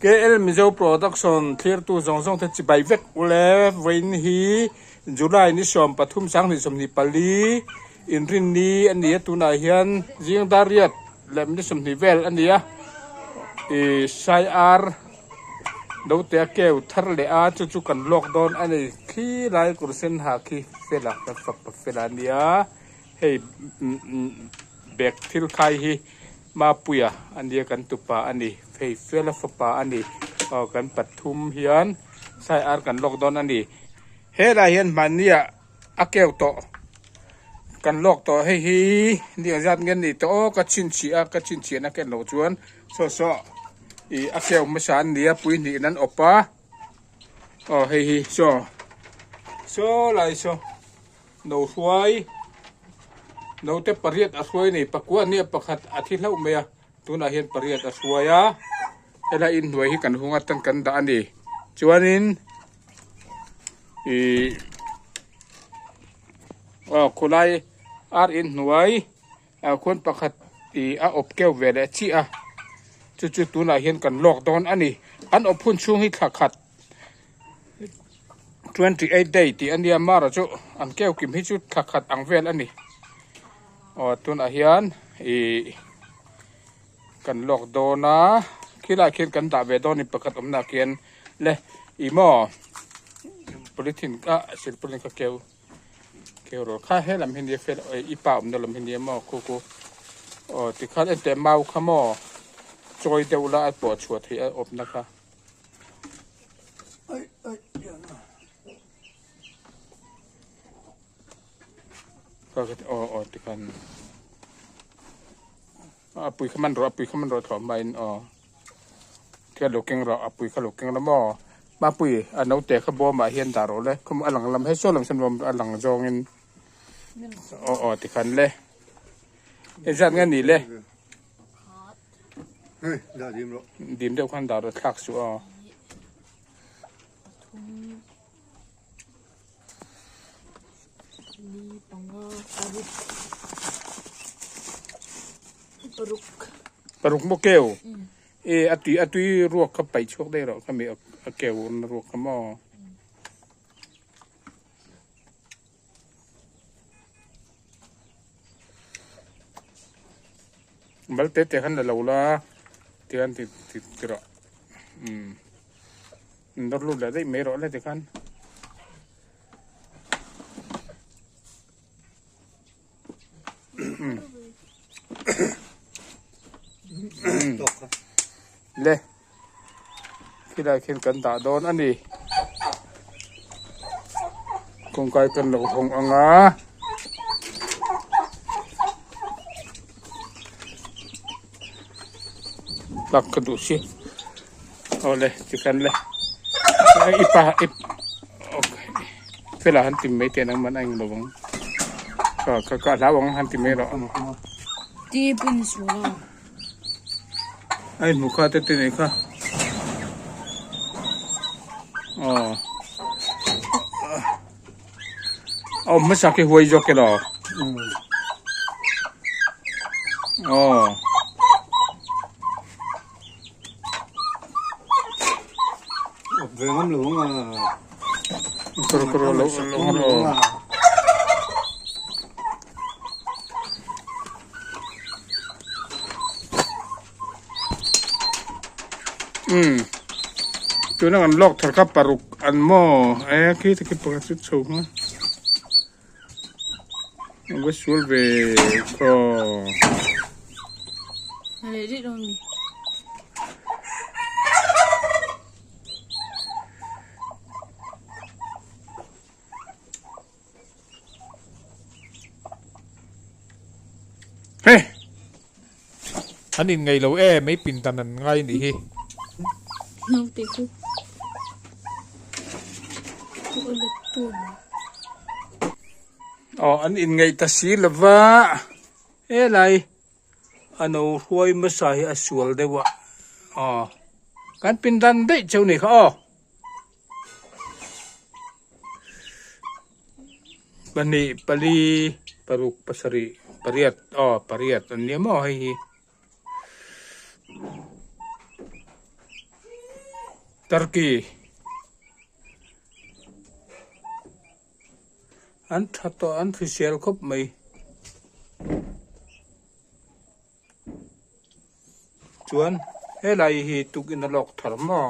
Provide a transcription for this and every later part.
KL Mizo Production thlirtu zawng zawng te chibai vek ule vawiin hi July ni 13 2024 inrinni a ni a tunah hian zing dar riat leh minute 20 vel a ni a ih sai ar note a keu thar leh a chu chu kan lawk dawn a ni khi lai kawr sen ha khi fela kan fapa fela a nia hei bag thil khai hi Mapuia a nia kan tupa a ni hei fela fapa a ni aw kan pathum hian sai ar kan lawk dawn a ni helai hian hmahniah a keu tawh kan lawk tawh hei hi ni ang zat nge ni tawh aw ka chhinchhiah a ka chhinchhiahna ken loh chuan saw saw ih a keu hmasa an nia pui hnihin an awp a aw hei hi saw saw lai saw no hruai note pariat a hruai nei pakua a nia pakhat a thi hlauh mai a tunah hian pariat a hruai a helai inhnuai hi kan hung atan kan dah a ni chuanin. Ih aw khawlai ar in hnuai ah khuan pakhat ih a awp keuh ve leh chiah a chu chu tunah hian kan lawk dawn a ni an awp hun chhung hi thla khat 28 day tih a nia mara chu an keuh kim hi chu thla khat ang vel a ni aw tunah hian ih kan lawk dawn a khilaiah khian kan dah ve dawn a ni pakhat awmnaah khian. Le i maw polythene kha silpauline kha keu keu rawh kha helam hi nia fel i pa awmna lam hi nia maw khu khu aw tikhan enteh mau kha maw chawi deuh la a pawh chhuah theih a awmna kha. Aw aw tikhan a pui kha man rawh a pui kha man rawh thlawh hmain aw. Kha lo keng rawh a pui kha lo keng la maw mapui a naute kha bawmah hian dah rawh le khawm a lang lam he saw lam sawn bawm a lang zawngin aw aw tikhan le engzat nge ni le dim deuh khan dah rawh thlak suh aw. Paruk maw keu e a tui a tui ruak kha paih chhuak daih rawh khami a keu na ruak kha maw. Mal te te khan la lo la tian ti ti ti rawh umm nawr lut leh daih mai rawh le tikhan. Le khilai khian kan dah dawn a ni kawngkai kan lo hawng ang a. Lak ka duh si awle tikhan le i pa i fela han ti mai te nang man a eng lo ang ka ka ka hlau ang han ti mai rawh Ti pin su la. Ai hmu kha te te nei kha aw aw hmasa khi huai zawk elaw aw. Ve ngam lo ang a. Kar kar lo lo lo. Umm tuna kan lawk thar kha paruk an maw e khi te khi pakhat chu chho kha a va sual ve khaw. He! An in ngaih lo e, mei pindan an ngai nih hi. Naute chu chu a let tur. Aw an in ngaih ta si lova helai a no hruai hmasa hi a sual deuh a aw kan pindan daih cheu ni kha aw. Pahnih pali paruk pasarih pariat aw pariat an nia maw hei hi. Turkey an tha tawh an hrisel khawp mai. Chuan helai hi tukin a lawk thar maw?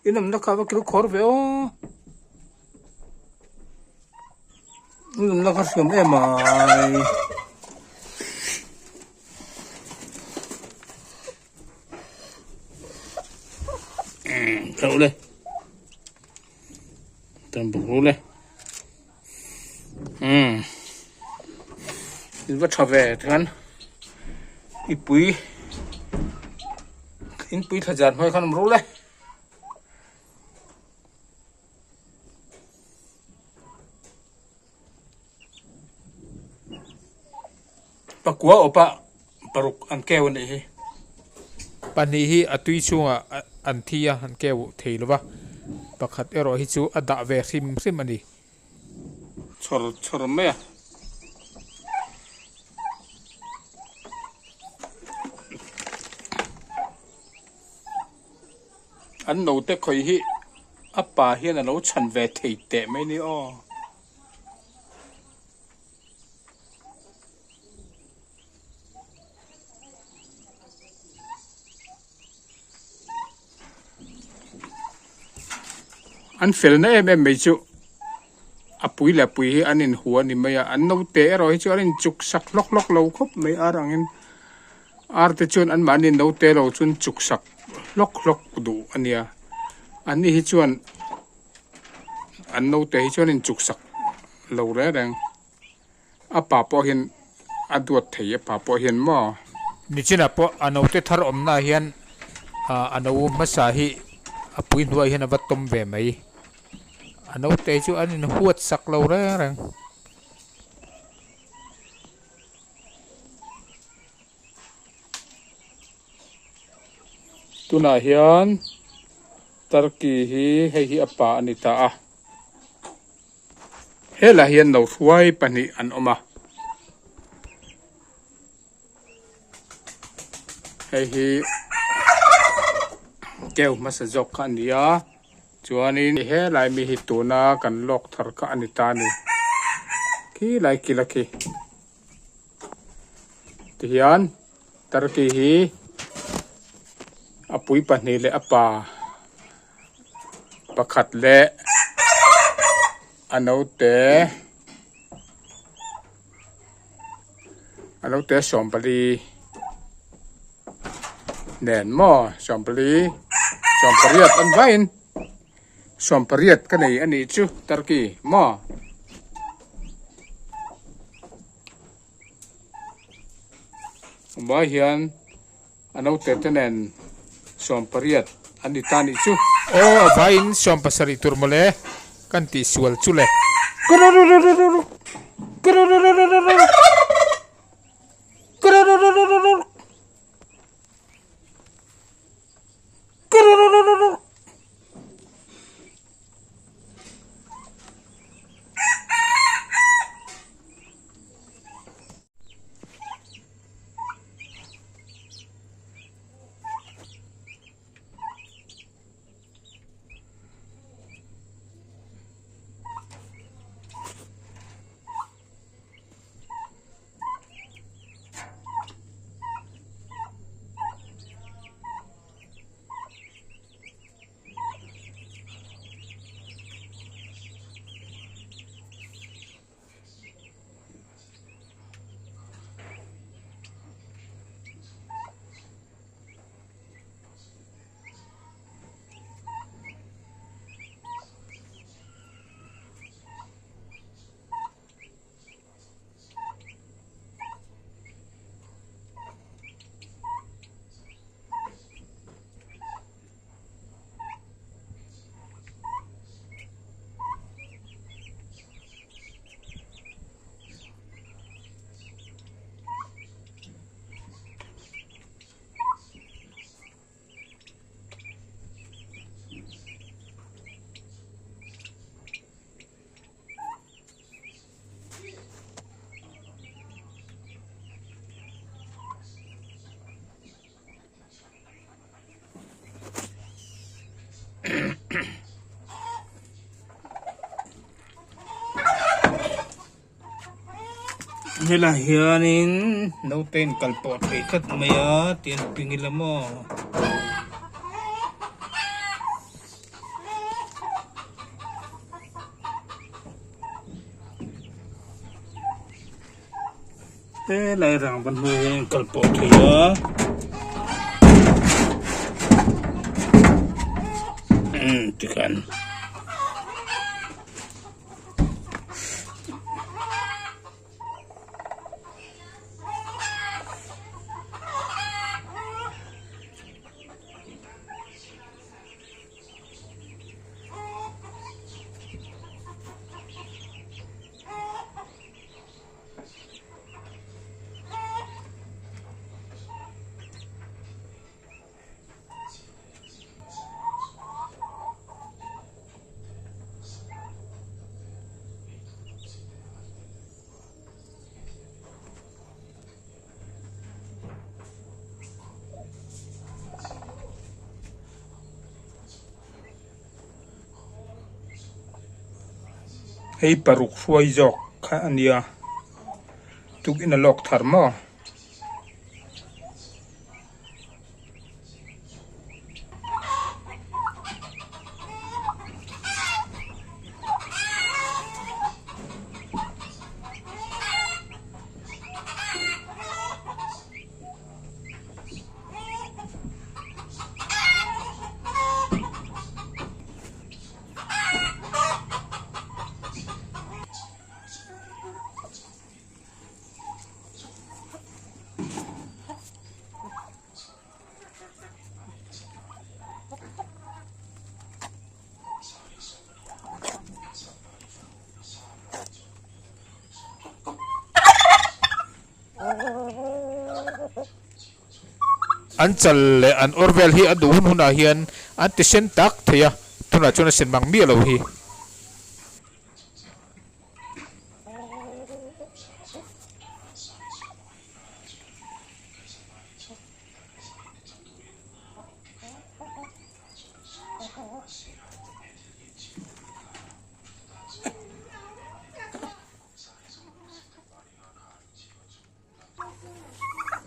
In awmna kha va kil khawr ve aw. In awmna kha hriam em ai. Theuh le. Tan bawk ru le. Umm in va tha ve chuan i pui in pui thla zan hnuai khan awm ru le. Pakua awpa paruk an keu a nih hi. Pahnih hi a tui chhungah an thi a, an keu thei lo va, pakhat erawh hi chu a dah ve hrim hrim a ni. Chhawr chhawr mai a. An naute khawih hi a pa hian a lo chhan ve thei teh mai ni aw. An felna em em mai chu a pui leh a pui hi an inhua a ni mai a an naute erawh hi chu an inchuk sak hlawk hlawk lo khawp mai ar angin ar te chuan anmahni naute lo chu an chuk sak hlawk hlawk duh a nia an ni hi chuan an naute hi chuan inchuk sak lo reng reng. A pa pawh hian a duat thei a pa pawh hian maw? Nichinah pawh a naute thar awmnaah hian a no hmasa hi a pui hnuaiah hian a va tawm ve mai. A naute chu an inhuat sak lo reng reng. Tunah hian Turkey hi hei hi a pa a ni ta a. Helaiah hian no hruai pahnih an awm a, hei hi keu hmasa zawk kha a ni a chuanin helai mi hi tuna kan lawk thar kha a ni ta a ni khilai kila khi tihian turkey hi a pui pahnih leh a pa. Pakhat leh a naute a naute sawmpali nen maw sawmpali sawmpariat an vaiin sawmpariat ka nei a nih chu turkey maw. Vai hian. A naute te nen 80 an ni ta nih chu. Aw a vaiin 70 tur mawle kan tih sual chu le. Helai hianin naute in kal pawh thei tlat mai a tih an ping ila maw. Helai rangva hnuai hian in kal pawh thei a. Umm tikhan. Hei paruk hruai zawk kha a nia tukin a lawk thar maw. An chal leh an awr vel hi a duh hun hunah hian an ti sen tak thei a, tunah chuan a sen mang miah lo hi.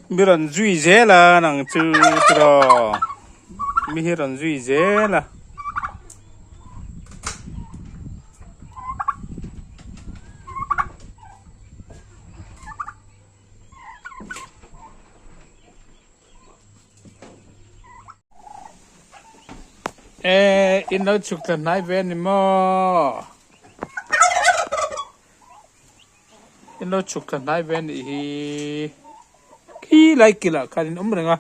Mi rawn zui zel a nang chu tiraw mi hi rawn zui zel a. E in lo chhuk thla hnai ve a ni maw? In lo chhuk thla hnai ve a nih hi. Khi lai kilah khan in awm reng a.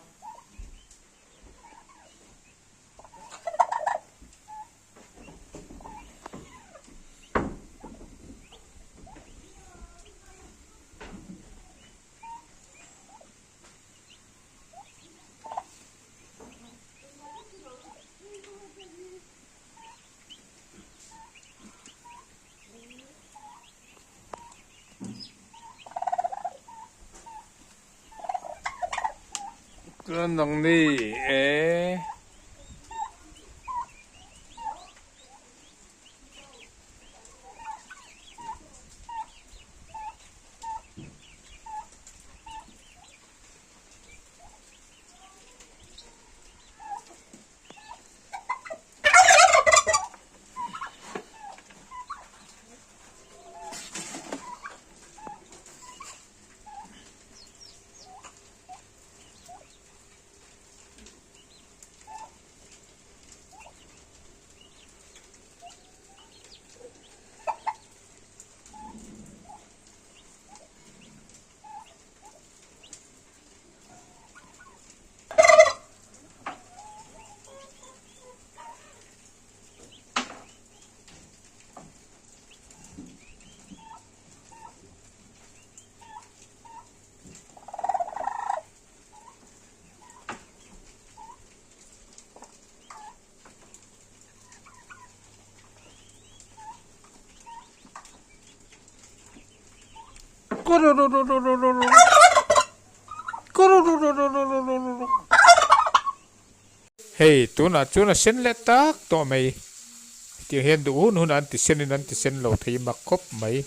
Chuan nang ni e. Hei tunah chuan a sen leh tak tawh mai. Tiang hian duh hun hun an ti senin an ti sen lo thei mak khawp mai.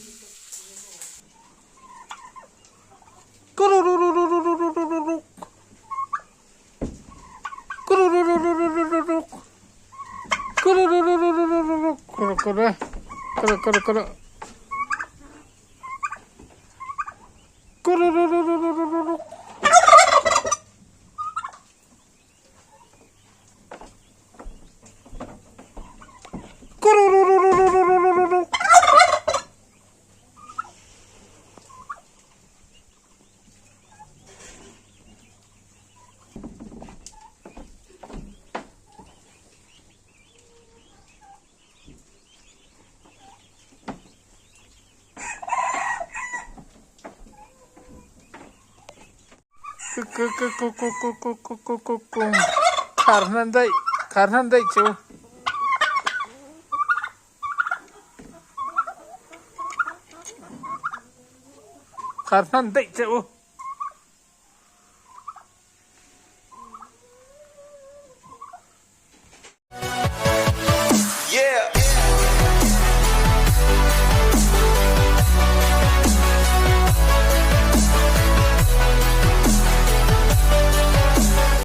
kal e kal kal kal Khar hnan daih khar hnan daih chu. Khar hnan daih che u.